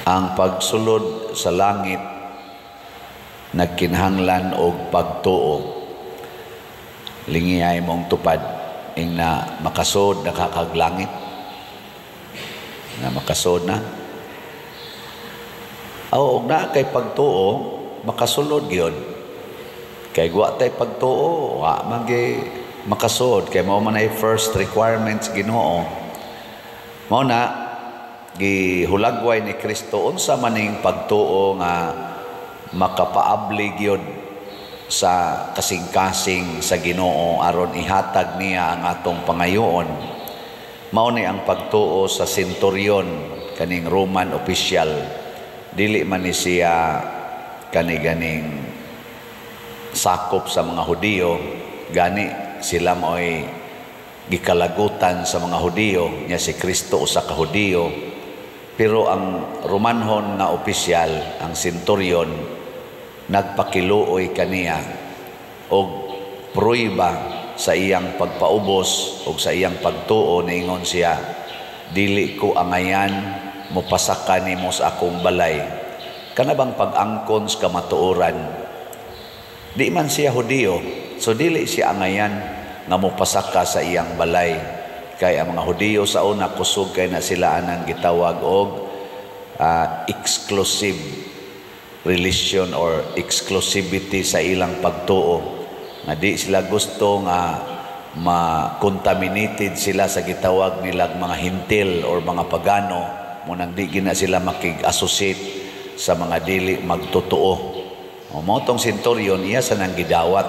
Ang pagsulod sa langit nagkinahanglan og pagtuo. Lingiyay mong tupad ing na makasod na kakag langit. Na makasod na. Og naa kay pagtuo, makasulod gyud. Kay wa tay pagtuo, wa man gyud makasod kay mao man ay first requirements Ginoo. Mao na gihulagway ni Kristo unsa maning pagtuo nga makapaabli gyud sa kasing-kasing sa Ginoo aron ihatag niya ang atong pangayoon. Mao ni ang pagtuo sa centurion, kaning Roman official. Dili man ni siya kani ganing sakop sa mga Hudiyo, gani sila mao'y gikalagutan sa mga Hudiyo nya. Si Kristo usa ka Hudiyo, pero ang Romanhon nga opisyal, ang centurion, nagpakiluoy kaniya og prueba sa iyang pagpaubos og sa iyang pagtuo. Niingon siya, "Dili ko angayan mopasaka nimo sa akong balay." Kana bang pag-angkon sa kamatuoran? Di man siya Hudiyo, so dili siya angayan nga mopasaka sa iyang balay kay ang mga Hudiyo sa una, kusog kay na sila anang gitawag og exclusive religion or exclusivity sa ilang pagtuo, nga di sila gusto nga ma-contaminated sila sa gitawag nilang mga Hintil or mga pagano. Munang di gina sila makig-associate sa mga dili magtotoo. O mao tong centurion, iya sa nang gidawat.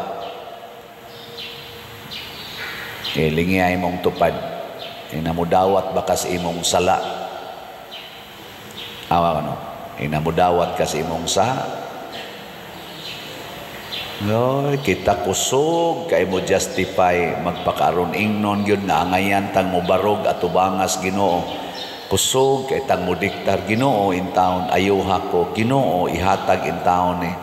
E lingiyay mong tupad. Inamudawat ba ka sa imong sala? Awa ano? Inamudawat ka sa imong sa. Oy, kita kusog kay mo justify, magpakaron ingnon gyud nga angayan tang mobarog atubangas Ginoo. Kusog kay tang modiktar, "Ginoo, intawon ayuha ko, Ginoo, ihatag intawon ni."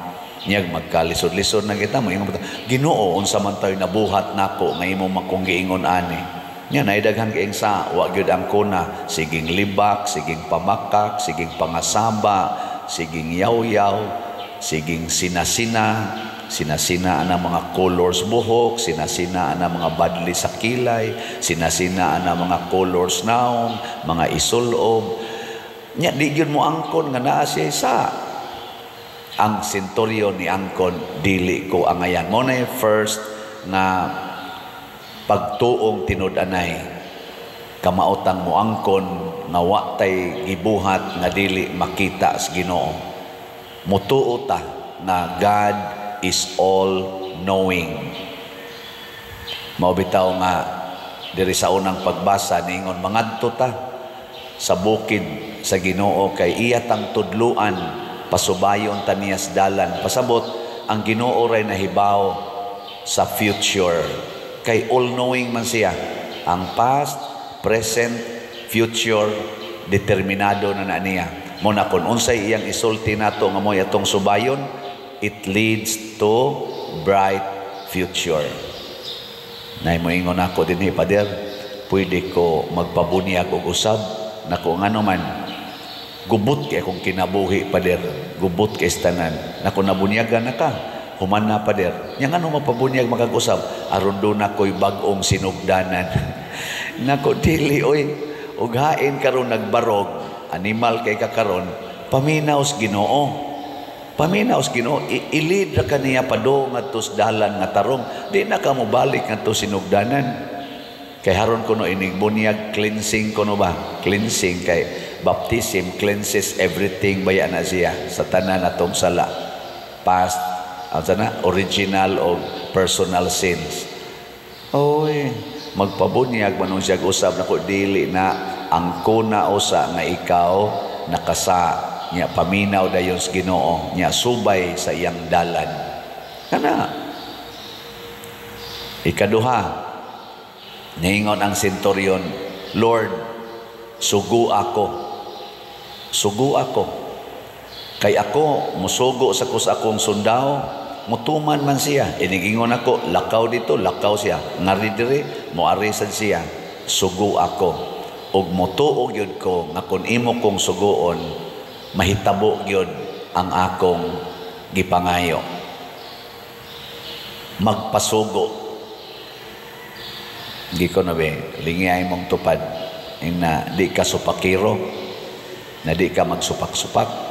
Niyag magkalisod-lisod na kita mo ingon, "Ginoo, unsa man tayo nabuhat nako nga imo makong giingon ani?" Nya nay daghan kaing sa wa gyud ang kuna, siging libak, siging pamakak, siging pangasaba, siging yaw-yaw, siging sinasina, sinasina ang mga colors buhok, sinasina ang mga badli sa kilay, sinasina ang mga colors naong, mga isulob. Nya di gyud mo angkon nga naa siya sa. Ang senturyon ni angkon, "Dili ko angayan." Mo na yung first nga pagtuong tinud-anay, kamaotang mo angkon nga wa tay gibuhat nga dili makita sa Ginoo. Mutuo ta nga God is all knowing. Mao bitaw nga diri sa unang pagbasa niingon, mangadto ta sa bukid sa Ginoo kay iya tang tudluan, pasubayon ta niya sa dalan. Pasabot ang Ginoo ray nahibaw sa future kay all knowing man siya. Ang past, present, future, determinado na na niya. Mo na kun unsay iyang isulti nato nga mo'y atong subayon, it leads to bright future. Nay moingon ako dinhi, "Pader, pwede ko magpabunyag og usab nako?" Ngano man? "Gubot kay akong kinabuhi, pader, gubot kay tanan." Nako, nabunyagan na ka human na, pader. Nya ngano mapabunyag makag-usab? "Aron do na ko'y bag-ong sinugdanan." Nako, dili oy. Ug hain karon nagbarog, animal kay ka karon, paminaw sa Ginoo. Paminaw sa Ginoo, i-lead ra kaniya padung ngadto sa dalan nga tarong. Di na ka mobalik ngadto sinugdanan. Kay haron kuno inig bunyag, cleansing kuno ba? Cleansing kay baptism cleanses everything baya na siya sa tanan atong sala. Past, ang sana, original o personal sins. Oy, magpabunyag man siya usab nako, dili na ang kuna usa nga ikaw nakasa nya, paminaw dayon sa Ginoo nya, subay sa iyang dalan. Kana. Ikaduha, niingon ang centurion, "Lord, sugo ako. Sugo ako. Kay ako, musugo sa kus akong sundao, mutuman man siya. Inigingon ako, lakaw dito, lakaw siya. Ngari diri, moari sad siya. Sugo ako. Ug mutuo gyud ko nga kung imo kong suguon, Mahitabo gyud ang akong gipangayo. Magpasugo. Giko na be, lingi mong tupad. Ing na di ka supakiro, na di ka magsupak-supak.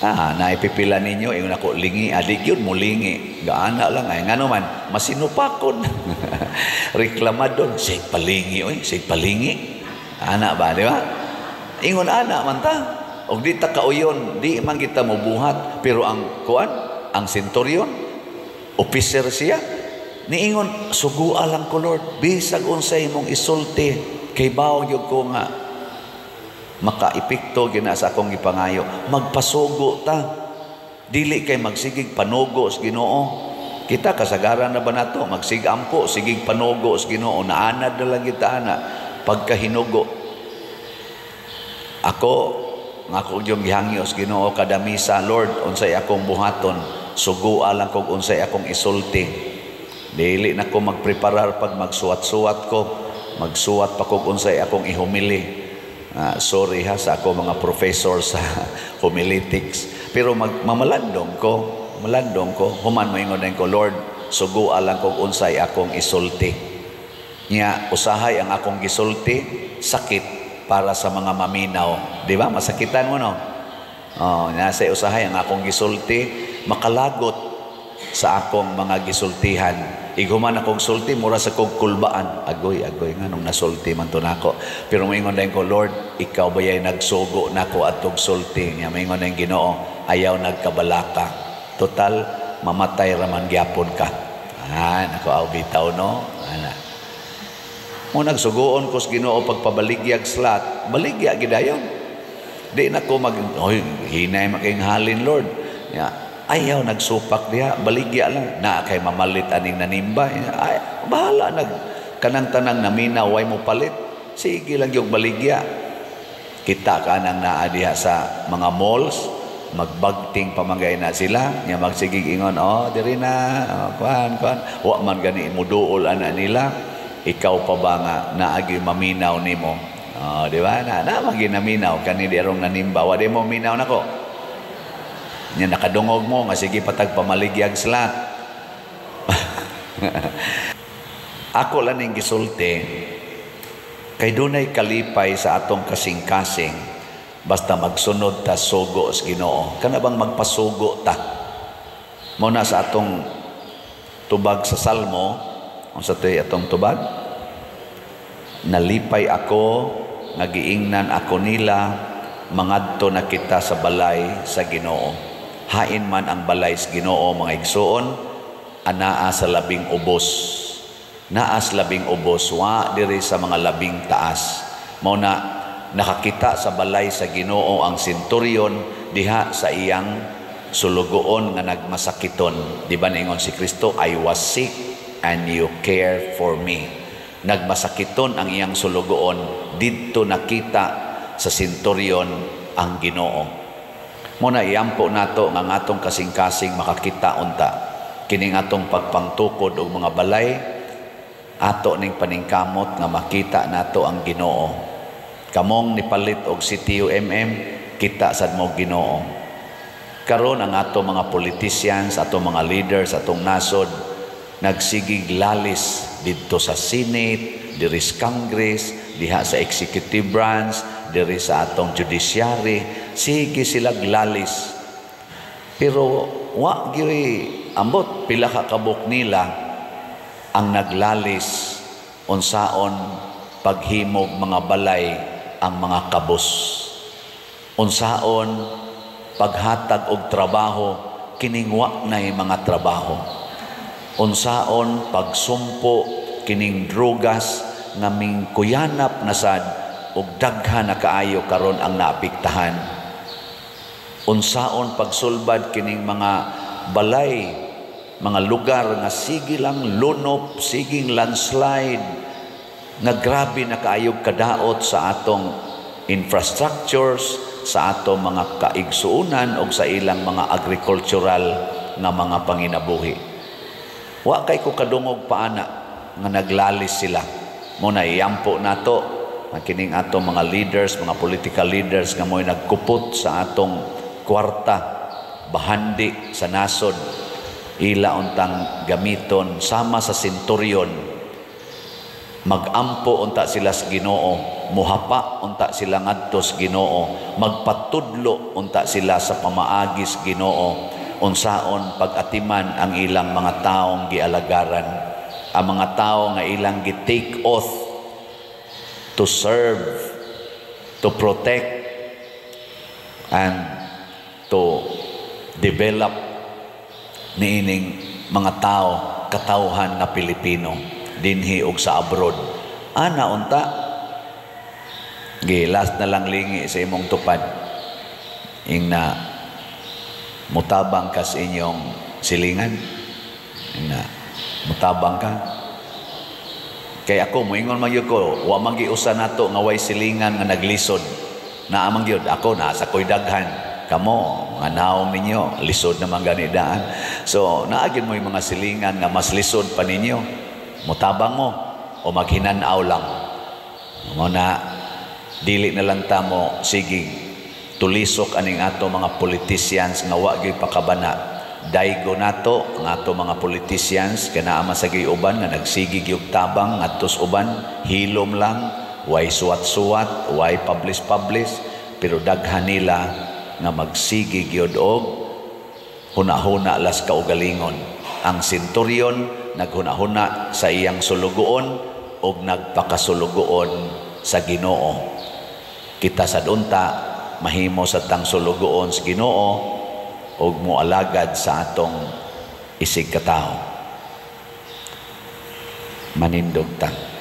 Ah, naipipila ninyo, ingon ako, lingi, adik yun, mulingi. Gaana lang, ay, ngano man, masinupakon. Reklamadon, sig palingi, oy, sig palingi. Ana ba, di ba? Ingon ana man ta. Og di ta kauyon, di man kita mobuhat, pero ang kuan, ang centurion, officer siya, niingon, "Sugua lang ko, Lord, bisag unsay imong isulti, kay bawog gyud ko nga makaepekto gina sa akong gipangayo." Magpasugo ta. Dili kay magsigig panugo sa Ginoo. Kita kasagaran na ba nato magsigampo, sigig panugo sa Ginoo, naanad na lang kita ana pagkahinugo. Ako nga ako yung gihangyo sa Ginoo kada misa, "Lord, unsay akong buhaton, sugua lang kog unsay akong isulti." Dili na ko magpreparar pag magsuwat-suwat ko, magsuwat pa kog unsay akong ihumili. Sorry ha sa ako mga professor sa homiletics. Pero mamalandong ko, malandong ko, human moingon din ko, "Lord, sugua lang kog unsay akong isulti." Nya usahay ang akong gisulti, sakit para sa mga maminaw. Di ba? Masakitan mo, no? Oh, nasa usahay ang akong gisulti, makalagot sa akong mga gisultihan. Ighuman akong sulti, mura sa kog kulbaan. Agoy, agoy nga, nung nasulti man to nako. Pero moingon din ko, "Lord, ikaw ba yay nagsugo nako atog sulti?" Nya moingon din Ginoo, "Ayaw nagkabalaka. Total, mamatay raman gyapon ka." Ah, nako, aw bitaw, no? Ana. Mo nagsugoon ko sa Ginoo pagpabaligyag slot, baligya gidayon. Di na ko mag, "Oy, hinay makayong halin, Lord." Ya, ayaw nagsupak diha, baligya lang. Na kay mamalit aning nanimba. Ay, bahala nag kanang tanang naminaw way mo palit. Sige lang yung baligya. Kita ka nang naa diha sa mga malls, magbagting pamagay na sila, nya magsigig ingon, "Oh, diri na, oh, kuan, kuan." Wa man gani muduol ana nila. Ikaw pa ba nga naagi maminaw nimo? Oh, di ba? Na, na maginaminaw kani di arong nanimba. Wa di mo minaw nako. Nya nakadungog mo nga sige patag pamaligyag slot. Ako lang ning gisulti kay dunay kalipay sa atong kasing-kasing basta magsunod ta sugo sa Ginoo. Kana bang magpasugo ta? Mo na sa atong tubag sa Salmo, unsa to'y atong tubag? Nalipay ako nga giingnan ako nila, "Mangadto na kita sa balay sa Ginoo." Hain man ang balay sa Ginoo, mga igsuon? Anaa sa labing ubos. Naa sa labing ubos, wa diri sa mga labing taas. Mao na nakakita sa balay sa Ginoo ang centurion diha sa iyang sulugoon nga nagmasakiton. Di ba niingon si Kristo, "I was sick and you care for me"? Nagmasakiton ang iyang sulugoon, didto nakita sa centurion ang Ginoo. Mo na iampo nato nga ang atong kasing-kasing makakita unta kining atong pagpangtukod og mga balay, ato ning paningkamot nga makita nato ang Ginoo. Kamong nipalit og CTUMM, kita sad mo Ginoo. Karon ang ato mga politicians, ato mga leaders, atong nasod nagsigig lalis didto sa Senate, diri sa Congress, diha sa executive branch, diri sa atong judiciary, sige sila lalis. Pero wa gyud ambot pila ka kabuk nila ang naglalis unsaon paghimog mga balay ang mga kabus. Unsaon paghatag og trabaho kining wa nay mga trabaho. Unsaon pagsumpo kining drugas nga mingkuyanap na sad og daghan na kaayo karon ang naapektahan. Unsaon pagsulbad kining mga balay, mga lugar nga sige lang lunop, siging landslide, nga grabe na kaayog kadaot sa atong infrastructures, sa atong mga kaigsuonan o sa ilang mga agricultural nga mga panginabuhi. Wa kay ko kadungog pa ana nga naglalis sila. Mo na iyampo nato Ang kining atong mga leaders, mga political leaders nga mo'y nagkupot sa atong kwarta, bahandi sa nasod, ila untang gamiton sama sa senturyon. Magampo unta sila sa Ginoo, muhapa unta sila ngadto sa Ginoo, magpatudlo unta sila sa pamaagi sa Ginoo unsaon pag-atiman ang ilang mga taong gialagaran, ang mga tao nga ilang gi-take oath to serve, to protect, and to develop niining mga tao, katawhan nga Pilipino, dinhi og sa abroad. Ana unta, gi last na lang lingi sa imong tupad. Ing na mutabang ka sa inyong silingan. Ing na mutabang ka. Kay ako, moingon man gyud ko, wa man usa nato nga way silingan nga naglisod. Naa man gyud, ako naa sa koy daghan. Kamo, mga naong ninyo, lisod naman gani daan. So, naa gyud mo yung mga silingan nga mas lisod pa ninyo. Mutabang mo o maghinanaw lang. Mo na, dili na lang tamo, sige, tulisok aning ato mga politicians nga wa gyud pakabana. Daigo nato ang ato mga politicians kay naa man sa uban nga nagsige gyud tabang ngadto sa uban, hilom lang, way suwat-suwat, way publish-publish, pero daghan nila nga magsige gyud og huna-huna las kaugalingon. Ang senturyon naghuna-huna sa iyang sulugoon og nagpakasulugoon sa Ginoo. Kita sad unta mahimo sa tang sulugoon sa Ginoo og moalagad sa atong isig katawo. Manindog ta.